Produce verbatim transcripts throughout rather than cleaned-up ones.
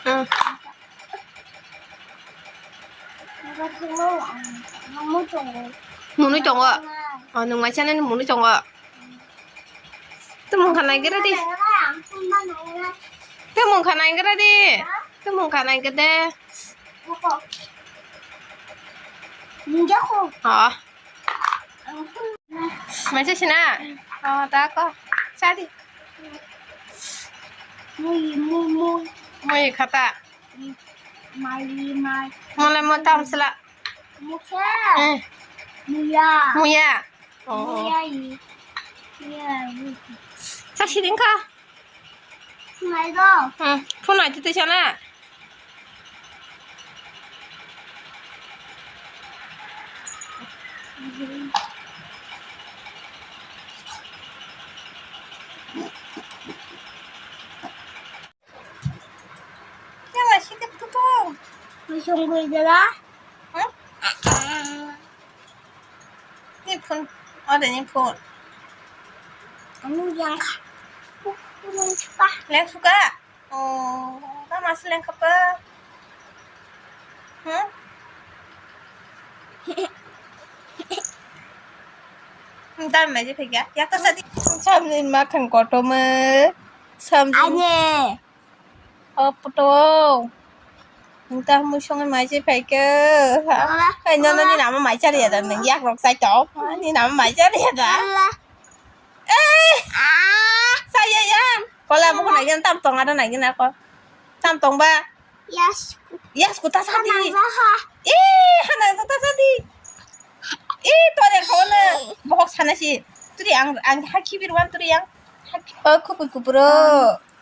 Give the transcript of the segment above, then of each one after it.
Hmm. Munui tongo. Oh, nwng mai chanani munui tongo. Tumung khanai gede di. Tumung khanai gede di. Tumung khanai gede. Oh. Maisa sina? Oh, ta ko. Sadi. Mui, mui, mui. Mui khata. Mai, mai. Mole mo tam sila. Mukhe. Eh. Muya. Muya. Oh. Muya i. Muya i. Sa siding ka. Mai do. Hmm. Phone ai tete sana. Yala, sini tutung. Musung gui dala. Hah? Ni phone, ada ni phone. Anu yang kha. Anu suka. Leng suka. Oh, ta mas leng khapa. Hmm? Dam mai je phega. Ya ta sadi. Samni makhang kotomo. Samni. Ane. O puto. Nta mui songo mai se phaikhe. Hai, nono ni nama mai chariya da, nang yak rok sai to. Ni nama mai chariya da. Eh. Saya ya. Kola buku nai gina tam tonga da nai gina ko. Tam tong ba. Yes. Yes, kuta sadi. Eh, hana kuta sadi. Eh, tore kola. Bohok sana si. Turi ang, ang haki birwan turi ang. Oh, kubui kuburo.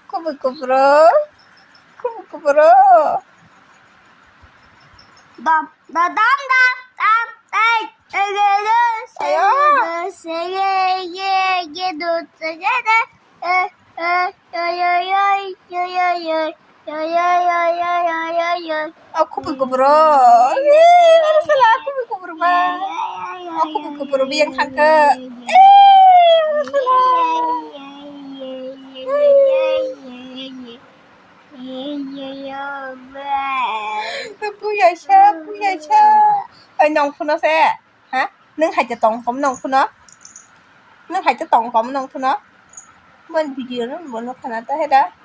Kubui kuburo. Kubui kuburo. Dam, da, dam, dam, dam, ei, ei, ei, ei, ayo. Sege, sege, ge, ge, do, sege, de, eh, eh, yo, yo, yo, yo, yo, yo. Yo, yo, yo, yo, yo, yo, yo. Oh, kubui kubur. Eh, aro sala kubui kubur ba. Oh, kubui kubur biyang thangkha. Eh, aro sala. Puya sa, puya sa. Ai, nong phuno se. Ha? Nwng hai ta tong kom nong phuno? Nwng hai ta tong kom nong phuno? Bon video no bo nukha na ta heda.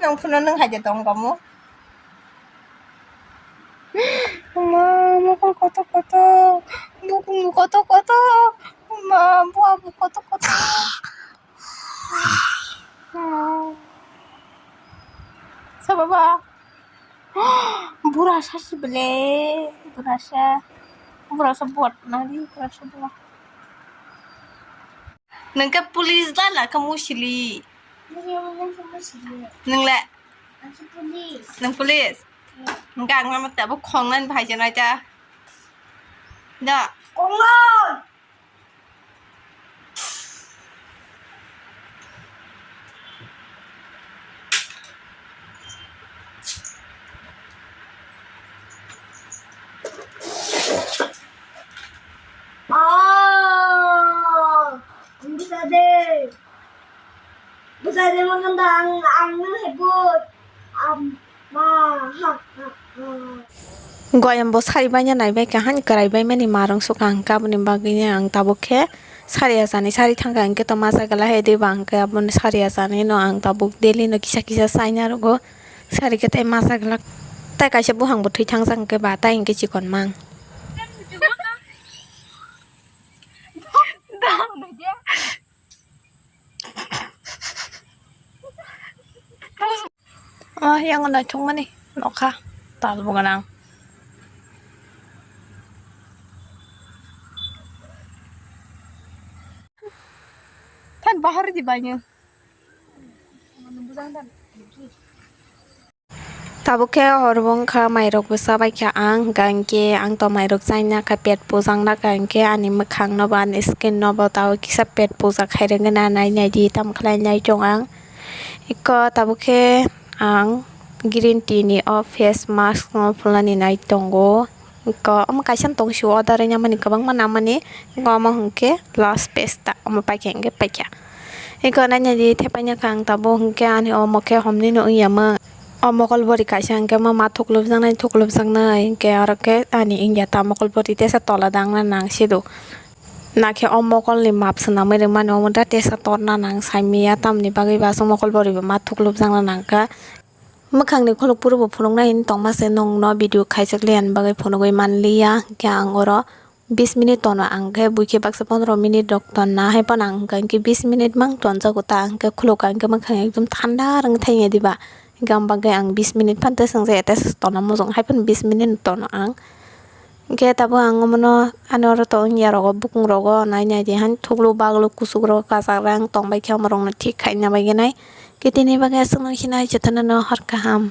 Nong phuno nwng hai ta tong kom o. Ma, mokol koto koto. Bukung koto koto. Ma, bua bu koto koto. Sa baba. Bura sa si bele. Bura sa. Bura sa buat na di, bura sa buat. Nang ka police la la ka musili. Nang le. Nang police. Nang police. Nang ka ang ma ta bo khong nan bhai janai ta. Da. Khong. Oh, ang bisa deh. Bisa deh makan dah, ang, ang hebut. Am, ma, ha, ha, ha. Goyam bo sari baina nai bai kaham kwrai bai mani marung sukha hwnkha, aboni bagwi ang tabuk khe sari achani sari thangkha hwnkhe to masa gala hai de ba hwnkhe aboni sari achani no ang tabuk daily no kisa kisa chaina rwgo sari khe tei masa gala tei kaisa buphang bo thwi thangjak hwnkhe ba tei hwnkhe chikon mang. Oh, yang naithokmani nokha tal bo gwnang. Than bahar di banyo. Tabuk khe hor bo wngkha, mairok bo chabaikha ang, hwnkha hinkhe ang to mairok chaina kha, pet pujakna kha, hinkhe ani mwkhang no bo ani skin no bo tabuk kisa pet pujak khairok gana nai nai di, tamo khlai nai tong ang. Eko tabuk khe ang green tea ni o face mask no phulnani nai tongo. Ko omo kaisa tong si order wngya mani kwbangma namani, ko omo hwnkhe last pesta omo paikha hwnkhe paikha. Eko naina di thepaina kha ang tabuk hwnkhe ani omo khe homni no wngya ma. O mokol bori kaisa hwnkhe ma ma thuklupjaknai thuklupjaknai hwnkhe aro khe ani wngya ta mokol bori tesa tola dangna nang sido. Nakhe o mokol ni map swnamwi rwmani omo da tesa torna nang saimanya tamni bagwi ba aswk mokol bori bo ma thuklupjakna nangkha. Mwkhangni khuluk phuru bo phunuknai hinwi tongma se nwng no video khaichak le ani bagwi phunugwi manliya. Hwnkhe ang oro bis minute tono ang khe buikhe baksa pondro minute rok tonna hai phano ang hwnkha hwnkhe bis minute mang tonjago ta hwnkhe khuluk ang khe mwkhang ekdom thanda rwng thangya diba. Hwnkhe ang bagwi ang bis minute phano tei swngjaya tei tonna mojong hai phano bis minute tono ang. Hwnkhe tabuk ang omono ani oro tong ya rogo bukung rogo nai nai di han thuklu baglu kusuk rogo kwchak rang tong bai khe omo rok no thik khaina bagwi nai. Hwnkhe tini bagwi aswk no hinai jotono no hor kaham.